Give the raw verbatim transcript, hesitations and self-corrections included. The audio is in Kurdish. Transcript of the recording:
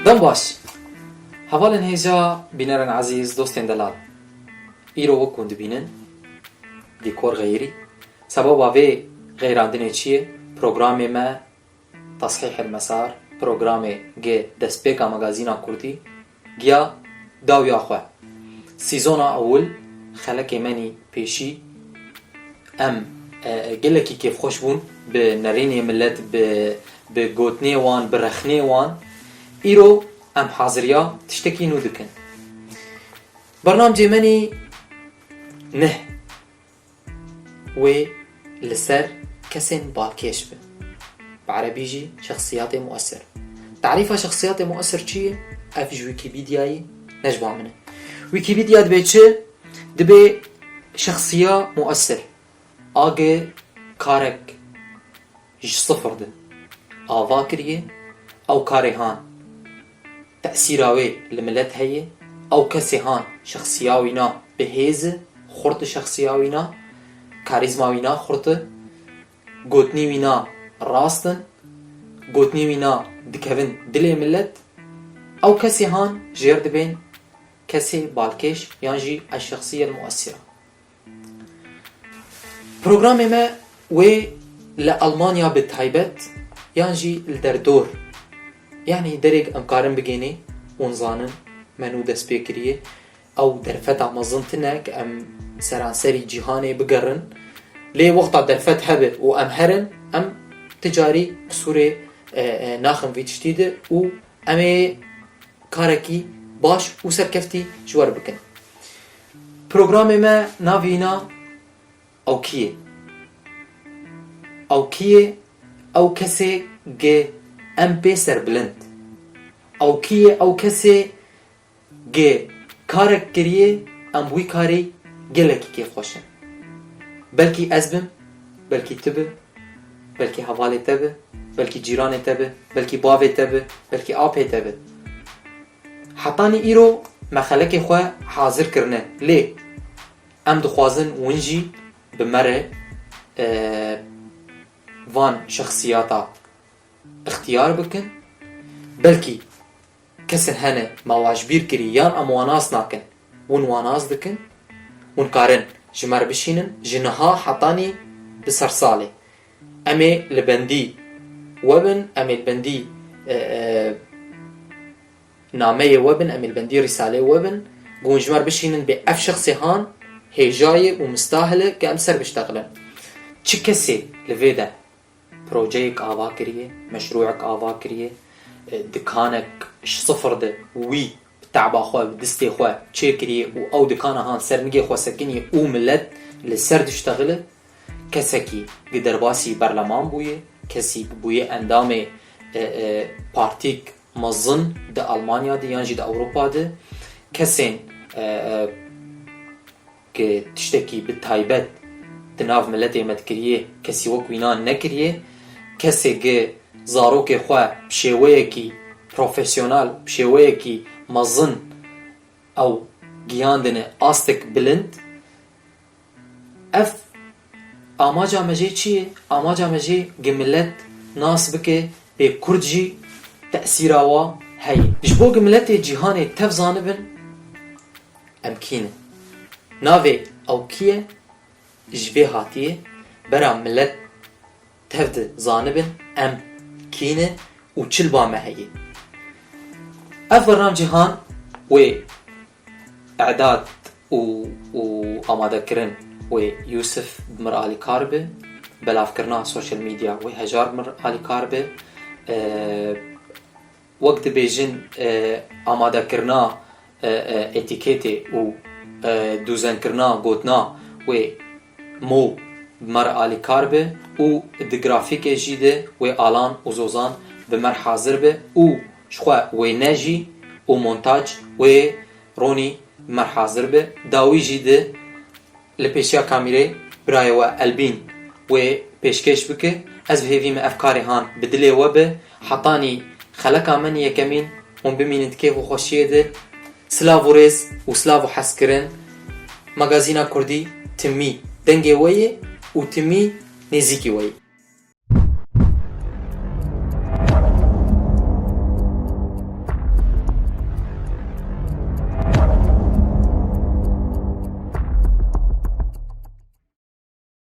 Dem baş. Hevalên hêja, bînerên ezîz, dostên delal. Îro wek hûn dibînin, dîkor xeyirî. Sebeba vê xeyrandinê çi ye? Programê me Tashîh el Mesar, programê gi destpêka magazîna kurdî, giya dawiya xwe. Sîzona ewil, xelekê menî pêşî, em, e, gelekî kêfxweş bûn bi nerînê milet, bi, bi gotinê wan, bi rexnê wan. Îro em haziriya tiştekî nû dikin. Bernamcê menî neh. Wê li ser kesên balkêş be. Bi erebî jî şexsiyatê muesir. Tarîfa şexsiyatê muesir çi ye? Ev ji Wikîpîdyayê, ne ji ba min e. Wikîpîdya dibê çi? Dibê şexsiya muesir. Agi karek ji sifir de ava kiriye, ew karê han tesîra wê li milet heye, ew kesê han şexsiya wîna bi hêz e, xurt e şexsiya wîna, karîzma wîna xurt e, gotinî wîna rast in, gotinî wîna dikevin dilê milet, ew kesê han jêr dibên kesê balkêş yan jî eşşexsiyel muesira. Programê me wê li Almanya bi taybet yan jî li derdor, yanî derêk em karin bigênê, hûn zanin, me nû dest pê kiriye. Ew derfeta mezin tine ku em seranserî cîhanê bigerin. Lê wexta derfet hebe û em herin, em ti carî qisûrê, e, e, naxin vî tiştî de û em ê karekî baş û serkeftî ji we re bikin. Programê me navîna Ew kî ye? Ew kî ye? Ew kesê gi em pê serbilind. Ew kî ye? Ew kesê gi karek kiriye, em bi wî karî gelekî kêfxweş in. Belkî ez bim, belkî tu bi, belkî hevalê te bi, belkî cîranê te bi, belkî bavê te bi, belkî apê te bi. Hetanî îro me xelekê xwe hazir kirine. Lê em dixwazin hûn jî bi me re, e, van şexsiyata ixtiyar bikin. Belkî kesên hene me wa ji bîr kirî yan em wan nas nakin. Hûn wan nas dikin. Hûn karin ji me re bişînin. Ji niha hetanî bi ser salê. Em ê li bendî we bin, em ê li bendî, e, e, nameyê we bin, em ê li bendî rîsaleyê we bin, ku hûn ji me re bişînin bê ev şexsê han hêja ye û mistahil e ku em ser biştexilin. Çi kesê li vê de projeyek ava kiriye, meşrûyek ava kiriye, e, dikanek ji sifir de wî bi teba xwe, bi distê xwe çêkiriye û ew dikana han ser nigê xwe sekiniye û milet li ser diştexile, kesekî ku derbasî berleman bûye, kesî ku bûye endamê, e, e, partîk mezin di Almanya de yan jî di Ewropa de, kesên, e, e, ku tiştekî bi taybet di nav miletê me dikiriye, kesî wek wîna nekiriye, kesê ku zarokê xwe bi şêweyekî profesyonel, bi şêweyekî mezin ew giyandine astek bilind. Ev amaca me jê çi ye? Amaca me jê gi milet nas bike, bê Kurd jî tesîra wa heye. Ji bo gi miletê cîhanê tev zanibin, em kî ne? Navê ew kî ye? Ji vê hatiye bera milet tev di zanibin em kî ne û çi li ba me heye. Ev bernamcî han wê îdad û, û amadekirin wê Yûsif bi mir alîkar be, belavkirina sosyal medya wê Hejar bi mir alîkar be. E, wek dibêjin, e, amadekirina, e, e, etîketê û, e, dûzenkirina gotina wê Mo bi me re alîkar be û di grafîkê jî de wê Alan û Zozan bi me re hazir be û jixwe wêne jî û montaj wê Ronî bi me re hazir be. Dawî jî de li pêşiya kamîrê birayê we Elbîn wê pêşkêş bike. Ez bi hêvî me ev karê han bi dilê we be. Hetanî xeleka min yekemîn, hûn bimînin di kêf û xweşiyê de. Silav û rêz û silav û hezkirin. Magazîna Kurdî timî dengê we ye û timî nêzîkî we ye.